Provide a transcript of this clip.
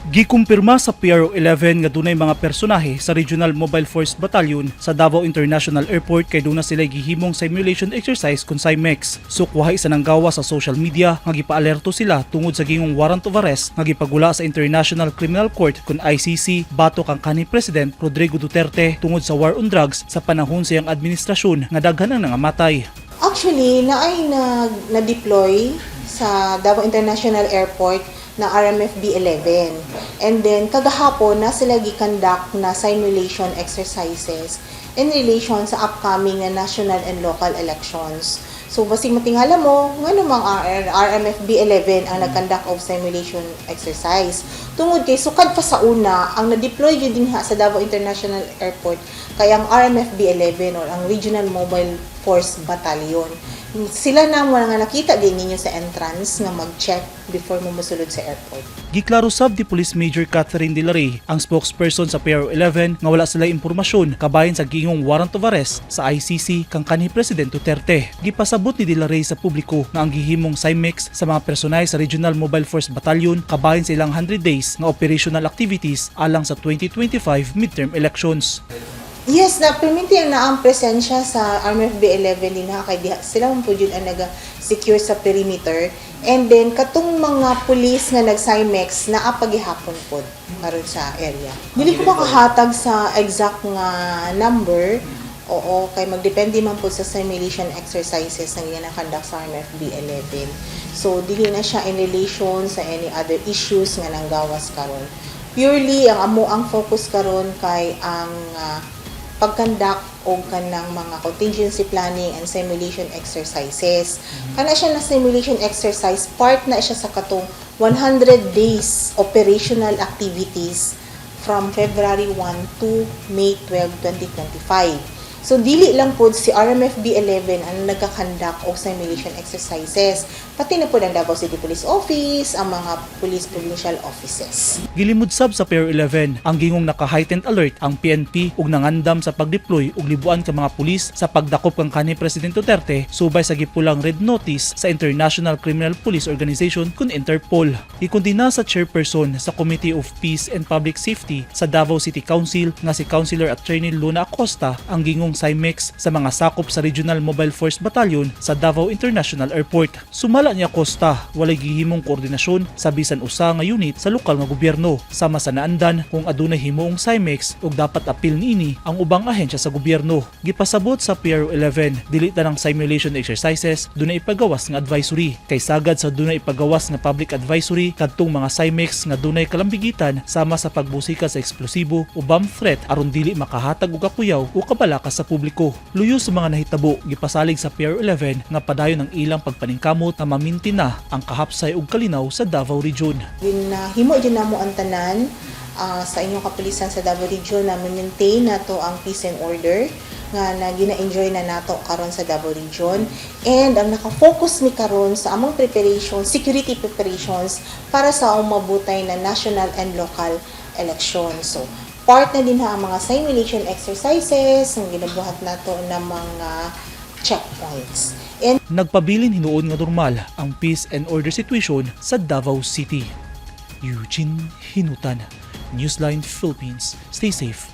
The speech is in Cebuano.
Gikumpirma sa PRO-11 nga dunay mga personahe sa Regional Mobile Force Battalion sa Davao International Airport kay duna sila gihimong simulation exercise kon SIMEX. Sukwahi sa nanggawa sa social media nga gipaalerto sila tungod sa gingong warrant of arrest nga gipagula sa International Criminal Court kon ICC batok kang kanhi President Rodrigo Duterte tungod sa war on drugs sa panahon sa iyang administrasyon nga daghan ang nangamatay. Actually, naay na-deploy sa Davao International Airport na RMFB 11. And then, kagahapon na sila gi-conduct na simulation exercises in relation sa upcoming na national and local elections. So, basig matingala mo, nga namang RMFB 11 ang nag-conduct of simulation exercise? Tungod kay sukad pa sa una, ang na-deploy gyud dinha sa Davao International Airport kay ang RMFB 11 or ang Regional Mobile Force Battalion. Sila na mo nga nakita din ninyo sa entrance nga mag-check before mo mosulod sa airport. Giklaro sab ni Police Major Catherine De La Rey, ang spokesperson sa PRO-11, nga wala sila impormasyon kabahin sa gingong warrant of arrest sa ICC kang kanhi President Duterte. Gipasabot ni De La Rey sa publiko nga ang gihimong SIMEX sa mga personahe sa Regional Mobile Force Battalion kabahin sa ilang 100 days nga operational activities alang sa 2025 midterm elections. Yes, na perminti ang naang presensya sa RMFB 11 dinha kay diha sila man pud jud ang naga-secure sa perimeter, and then katong mga pulis nga nag-SIMEX naa pagihapon pod karon sa area. Dili ko makahatag sa exact nga number. Oo, kay magdepende man po sa simulation exercises na gina-conduct sa RMFB 11. So, dili na siya in relation sa any other issues nga nanggawas karon. Purely, ang amo ang focus karon kay ang pag-conduct og kanang mga contingency planning and simulation exercises. Kana siya na simulation exercise, part na siya sa katong 100 days operational activities from February 1 to May 12, 2025. So dili lang po si RMFB 11 ang nagka-conduct og simulation exercises. Pati na po ang Davao City Police Office, ang mga police provincial offices. Gilimod sab sa PRO-11 ang gingong naka-heightened alert ang PNP ug nangandam sa pag-deploy og libuan ka mga pulis sa pagdakop kang kanhi President Duterte subay sa gipulang red notice sa International Criminal Police Organization kun Interpol. Gikondena sa chairperson sa Committee of Peace and Public Safety sa Davao City Council nga si Councilor Attorney Luna Acosta ang gingong SIMEX sa mga sakop sa Regional Mobile Force Battalion sa Davao International Airport. Sumala ni Acosta, walay gihimong koordinasyon sa bisan usa nga unit sa lokal nga gobyerno sama sa naandan kung adunay himuong SIMEX ug dapat apil niini ang ubang ahensya sa gobyerno. Gipasabot sa PRO-11, dili tanang simulation exercises dunay ipagawas nga advisory kay sagad sa dunay ipagawas nga public advisory kadtong mga SIMEX nga dunay kalambigitan sama sa pagbusika sa eksplosibo o bomb threat aron dili makahatag og kakuyaw o kabalaka sa publiko. Luyo sa mga nahitabo, gipasalig sa PRO-11 nga padayon ang ilang pagpaningkamot na ma-maintain na ang kahapsay ug kalinaw sa Davao Region. Ginahimo din namo ang tanan sa inyong kapulisan sa Davao Region na maintain nato ang peace and order nga na gina-enjoy na nato karon sa Davao Region, and ang naka-focus mi karon sa among preparation, security preparations para sa mabutay na national and local election. So part na din ha ang mga simulation exercises ang ginabuhat nato na mga checkpoints and Nagpabilin hinuon nga normal ang peace and order situation sa Davao City. Eugene Hinutan, Newsline Philippines. Stay safe.